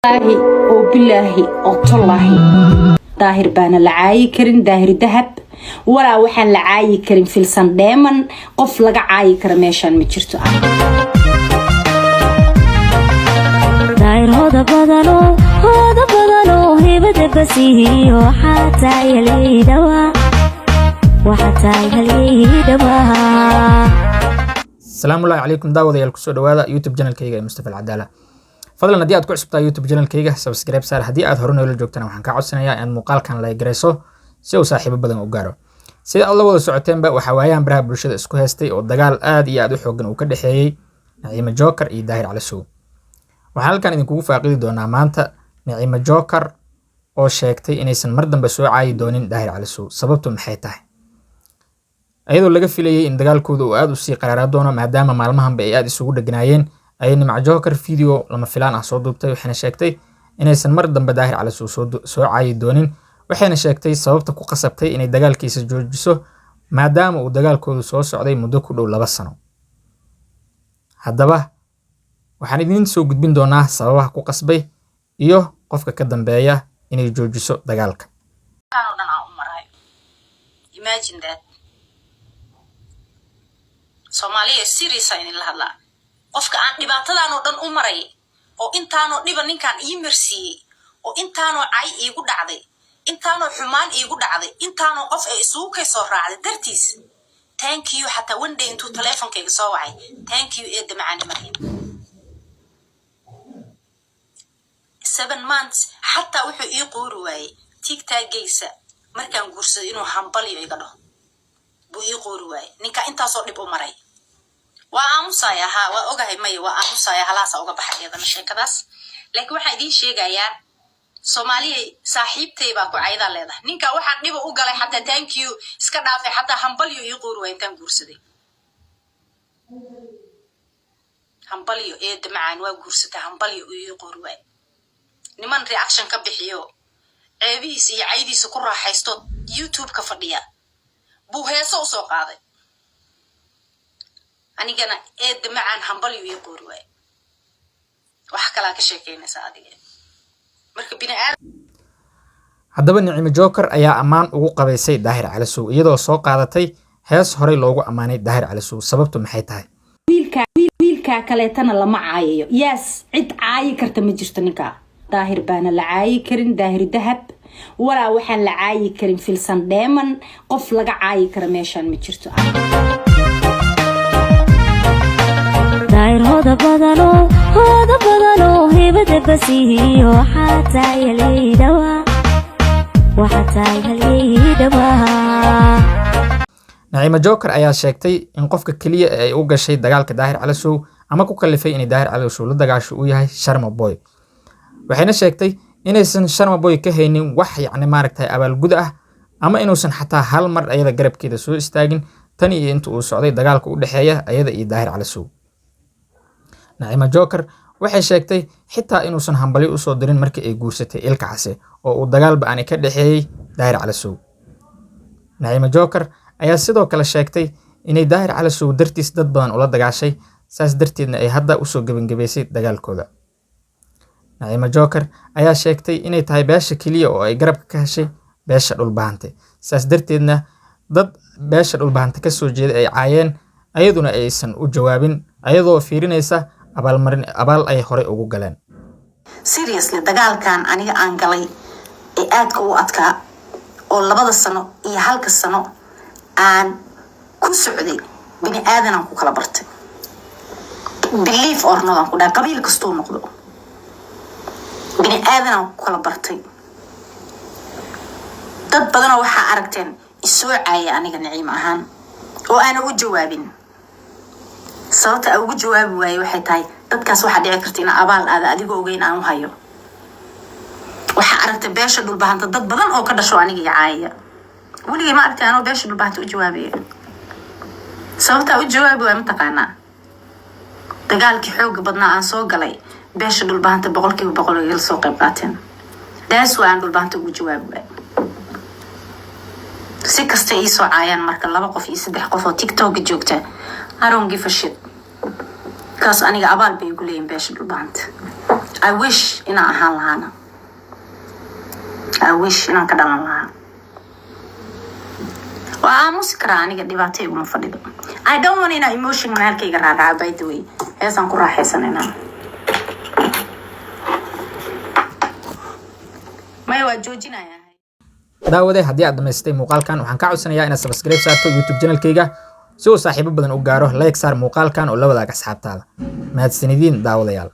Wallaahi oo bilaahi oo tallaahi, Daahir baana la caayi karin, Daahir Dahab. Walaa waxaan la caayi karin Filsan Dheeman. Qof laga caayi kara meeshaan ma jirto. Daahir hooda badano, hooda badano, hibada basihiyo. Waxaa tahay halyey dhawa, waxaa tahay halyey dhawa. Asalaamu calaykum daawadayaal, kusoo dhawaada YouTube channelkayga ee Mustafa Alcadaala. Fadlan haddii aad ku cusubtahay YouTube channelkayga, subscribe saar. Haddii aad hore noola joogtana, waxaan kaa codsanayaa inaad muuqaalkan like garayso si uu saaxiibo badan u gaaro. Sida aad la wada socoteenba, waxaa waayahan baraha bulshada isku haystay oo dagaal aad iyo aad u xoogan uu ka dhexeeyey Naciimo Joker iyo Daahir Calasow. Waxaan halkan idinkugu faaqidi doonaa maanta Naciimo Joker oo sheegtay inaysan mar dambe soo caayi doonin Daahir Calasow. Sababtu maxay tahay, iyadoo laga filayay in dagaalkooda uu aad u sii qaraaraa doono, maadaama maalmahanba ay aad isugu dhegnaayeen, ayay Nimco Joker video lama filaan ah soo duubtay. Waxayna sheegtay inaysan mar dambe Daahir Calasow soo caayi doonin. Waxayna sheegtay sababta ku qasabtay inay dagaalkiisa joojiso, maadaama uu dagaalkoodu soo socday muddo ku dhow 2 sano. Haddaba waxaan idiin soo gudbin doonaa sababaha ku qasbay iyo qofka ka dambeeya inay joojiso dagaalka. Oo dhan aan u marayo. Imagine that. Soomaaliya, serious aan idinla hadlaa. Qofka aan dhibaatadan oo dhan u maray oo intaanoo dhiba ninkaan ii marsiiyey oo intaanoo cay iigu dhacday, intaanoo xumaan iigu dhacday, intaanoo qof ay isugu kay soo raacday dartiis, thank you xataa one day intuu teleefonkayga soo wacay, thank you eedda macaani marhin. 7 months xataa wuxuu ii qoori waayey TikTokgaysa markaan guursaday inuu hambalyo iga dhaho buu ii qoori waayey. Ninka intaasoo dhib u maray waa aamusaya. Haa, waa ogahay. Maya, waa aamusaya. Halaasa uga baxay iyadana sheekadaas. Laakiin waxaan idiin sheegayaa, Soomaaliya, saaxiibtay baa ku caydaa leedahay. Ninka waxaan dhiba u galay xataa thank you iska dhaafay, xataa hambalyo ii qoori waay intaan guursaday. Hambalyo eedda macaan, waa guursataa, hambalyo ii qoori waay. Niman reaction ka bixiyo, ceebihiisa iyo caydiisa ku raaxaysto, YouTube ka fadhiya buu heeso usoo qaaday. Anigana eedda macaan hambalyo ii qoori waay. Wax kalaa ka sheekeynaysaa adiga marka bini aadam. Haddaba Nicimo Joker ayaa ammaan ugu qabaysay Daahir Calasow, iyadoo soo qaadatay hees horey loogu ammaanay Daahir Calasow. Sababtu maxay tahay? Wiilkaa, wiilkaa kaleetana lama caayayo. Yes, cid caayi karta ma jirto. Ninkaa Daahir baana la caayi karin, Daahir Dahab. Walaa waxaan la caayi karin Filsan Dheeman. Qof laga caayi kara meeshaan ma jirto. Daahir hooda badano, hooda badano, hibada basihiyo. Waxaa tahay halyey dhawa, waxaa tahay halyey dhawa. Naciimo Joker ayaa sheegtay in qofka keliya ee ay u gashay dagaalka Daahir Calasow ama ku kalifay inay Daahir Calasow la dagaasho uu yahay Sharma Boy. Waxayna sheegtay inaysan Sharma Boy ka haynin wax, yacni maaragtay, abaalgud ah ama inuusan xataa hal mar ayada garabkeeda soo istaagin tan iyo inta uu socday dagaalka u dhexeeya ayada iyo Daahir Calasow. Naciimo Joker waxay sheegtay xitaa inuusan hambalyo usoo dirin markii ay guursatay Ilka Case oo uu dagaalba aani ka dhexeeyey Daahir Calasow. Naciimo Joker ayaa sidoo kale sheegtay inay Daahir Calasow dartiis dad badan ula dagaashay, saas darteedna ay hadda usoo gebangabaysay dagaalkooda. Naciimo Joker ayaa sheegtay inay tahay beesha keliya oo ay garabka ka heshay beesha Dhulbahante, saas darteedna dad beesha Dhulbahante kasoo jeeda ay caayeen, ayaduna aysan u jawaabin, ayadoo fiirinaysa abaalmarin abaal ay horey ugu galeen. Seriously, dagaalkan aniga aan galay ee aadka u adkaa oo 2da sano iyo halka sano aan ku socday, bini aadanaan ku kala bartay. Believe or not, aan ku dhahay, qabiil kastuu noqdo, bini aadanaan ku kala bartay. Dad badanoo waxaa aragteen isoo caaya aniga Naciim ahaan oo aana u jawaabin. Sababta aan ugu jawaabi waaye waxay tahay, dadkaas waxaa dhici karta in abaal aada adigoo ogeyn aan u hayo. Waxaa aragtay beesha Dhulbahanta dad badan oo ka dhasho aniga iyo caayaya. Weligay ma aragtay anoo beesha Dhulbahanta u jawaabaya. Sababta u jawaabi waay mataqaanaa? Dagaalkii xooga badnaa aan soo galay, beesha Dhulbahanta 100% igala soo qayb qaateen. Daas waa aan Dhulbahanta ugu jawaabi waay. Si kasta iisoo caayaan marka, laba qof iyo saddex qof oo TikToka joogta, I don't give a shit. Kaas aniga abaal bay igu leeyihin beesha Dhulbahanta. I wish inaan ahaan lahaana. I wish inaan ka dhalan lahaa. Waa aamusi karaa aniga, dhibaato iguma fadhido. I don't want inaa emotionalkayga raaraaco. By the way, heesaan ku raaxaysanaynaa. Maya, waa joojinayaa. Daawade, haddii aad dhamaystay muuqaalkan, waxaan kaa codsanayaa inaad subscribe saarto YouTube channelkayga si uu saaxiibo badan u gaaro. Like saar muuqaalkan oo la wadaag asxaabtaada. Mahadsanidin, daawadayaal.